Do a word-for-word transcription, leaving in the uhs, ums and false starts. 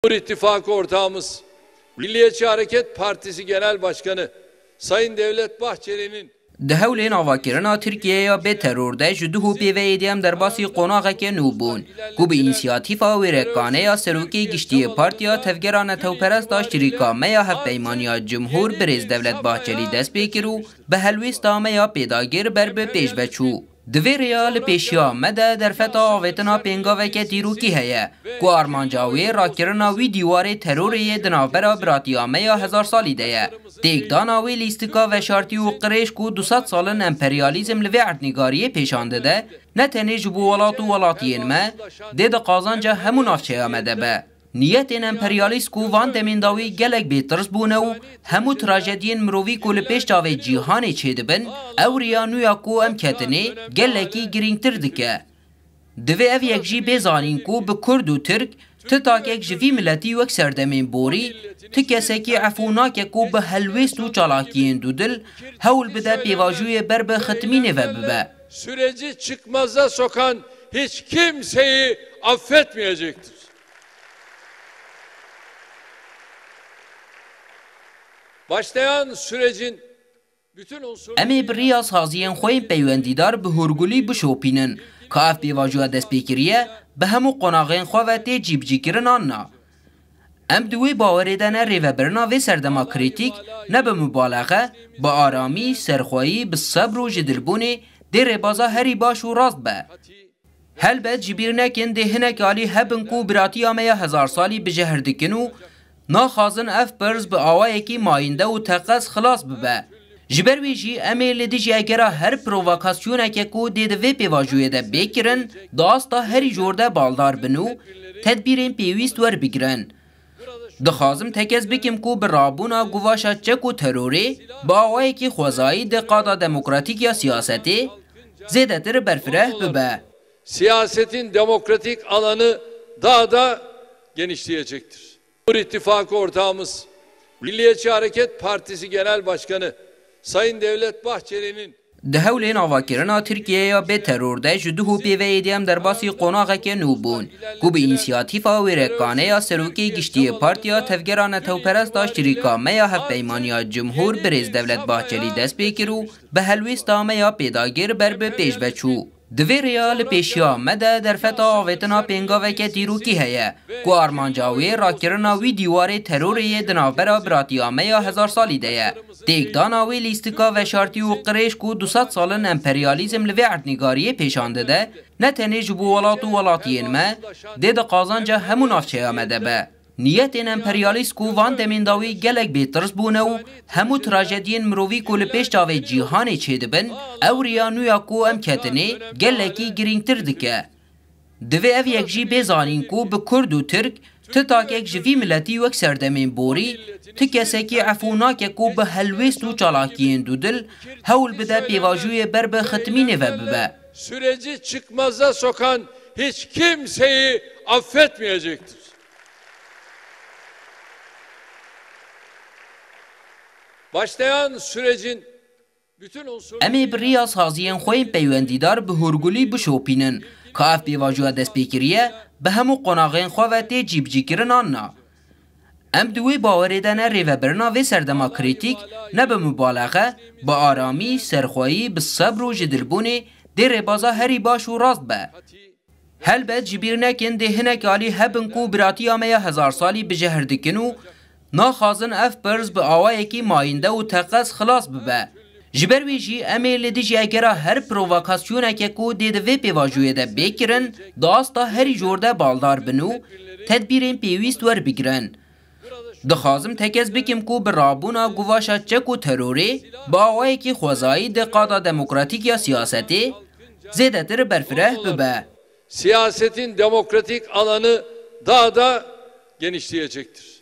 Cumhur İttifakı ortağımız, Milliyetçi Hareket Partisi Genel Başkanı Sayın Devlet Bahçeli'nin Di hewlên avakirina Tirkiyeyê ya bê teror de ji duhû pê ve êdî em derbasî qonaxeke nû bûn, ku bi însiyatîfa wêrekane ya Serokê Giştî yê Partiya Tevgera Netewperest a Şirîka me ya Hevpeymaniya Cumhur birêz Devlet Bahçelî dest pê kir û bi helwêsta me ya pêdagir ber bi pêş ve çû. Di vê rêya li pêşiya me de derfeta avêtina pêngaveke dîrokî heye, ku armanca wê rakirina wî dîwarê terorê yê di navbera biratiya me ya hezar salî de ye. Têkdana wê lîstika veşartî û qirêj ku du sed sal in emperyalîzm li vê erdnîgariyê pêşan dide, ne tenê ji bo welat û welatiyên me, dê di qazanca hemû navçeya me de be. Niyetên emperyalîst ku van demên dawî gelek bêtirs bûne û hemû trajediyên mirovî ku li pêş çavê cîhanê çêdibin, ew riya nû ya ku em ketinê gelekî girîngtir dike. Divê ev yek jî bê zanîn ku bi Kurd û Tirk, ti takek ji vî miletî wek serdemên borî, ti kesekî efû nake ku bi helwêst û çalakiyên dudil hewl bide pêvajoyê ber bi xitimînê ve bibe. Süreci çıkmaza sokan hiç kimseyi affetmeyecektir. Başlayan sürecin bütün unsur Em ê bi riya saziyên xwe yên peywendîdar bi hûrgulî bişopînin, ka ev pêvajoya destpêkirî ye, bi hemû qonaxên xwe ve tê cîbicîkirin an na. Em di wê bawerê de ne rêvebirina vê serdema krîtîk, ne bi mubalexe, bi aramî, serxweyî, bi sebr û ji dilbûnê dê rêbaza herî baş û rast be. Helbet ji bîr nekin dê hinek alî hebin ku biratiya me ya hezar salî bi jehr dikin û naxwazin ev pirs bi awayekî mayînde û teqez xilas bibe. Ji ber wê jî em ê li dijî egera her provokasyoneke ku dê di vê pêvajoyê de bê kirin, di asta herî jor de baldar bin û tedbîrên pêwîst werbigirin. Dixwazim tekez bikim ku bi rabûna guvaşa çek û terorê bi awayekî xwezayî di qada demokratîk ya siyasetê zêdetir berfireh bibe. Siyasetin demokratik alanı daha da genişleyecektir. Cumhur İttifakı ortağımız, Milliyetçi Hareket Partisi Genel Başkanı Sayın Devlet Bahçeli'nin Di hewlên avakirina Tirkiyeyê ya bê teror de ji duhû pê ve êdî em derbasî qonaxeke nû bûn, ku bi însiyatîfa wêrekane ya Serokê Giştî yê Partiya Tevgera Netewperest a Şirîka me ya Hevpeymaniya Cumhur birêz Devlet Bahçelî dest pê kir û bi helwêsta me ya pêdagir ber bi pêş ve çû. Di vê rêya li pêşiya me de derfeta avêtina pêngaveke dîrokî heye, ku armanca wê rakirina wî dîwarê terorê yê di navbera biratiya me ya hezar salî de ye. Têkdana wê lîstika veşartî û qirêj ku du sed sal in emperyalîzm li vê erdnîgariyê pêşan dide, ne tenê ji bo welat û welatiyên me, dê di qazanca hemû navçeya me de be. Niyetên emperyalîst ku van demên dawî gelek bêtirs bûne û hemû trajediyên mirovî ku li pêş çavê cîhanê çêdibin, ew riya nû ya ku em ketinê gelekî girîngtir dike. Divê ev yek jî bê zanîn ku bi Kurd û Tirk, ti takek ji vî miletî wek serdemên borî, ti kesekî efû nake ku bi helwêst û çalakiyên dudil hewl bide pêvajoyê ber bi xitimînê ve bibe. Süreci çıkmaza sokan hiç kimseyi affetmeyecektir. Başlayan sürecin bütün unsur Em ê bi riya saziyên xwe yên peywendîdar bi hûrgulî bişopînin, ka ev pêvajoya destpêkirî ye, bi hemû qonaxên xwe ve tê cîbicîkirin an na. Em di wê bawerê de ne rêvebirina vê serdema krîtîk, ne bi mubalexe, bi aramî, serxweyî, bi sebr û ji dilbûnê dê rêbaza herî baş û rast be. Helbet ji bîr nekin dê hinek alî hebin ku biratiya me ya hezar salî bi jehr dikin û naxwazin ev pirs bi awayekî mayînde û teqez xilas bibe. Ji ber wê jî em ê li dijî egera her provokasyoneke ku dê di vê pêvajoyê de bê kirin, di asta herî jor de baldar bin û tedbîrên pêwîst werbigirin. Dixwazim tekez bikim ku bi rabûna guvaşa çek û terorê bi awayekî xwezayî di qada demokratîk ya siyasetê zêdetir berfireh bibe. Siyasetin demokratik alanı daha da genişleyecektir.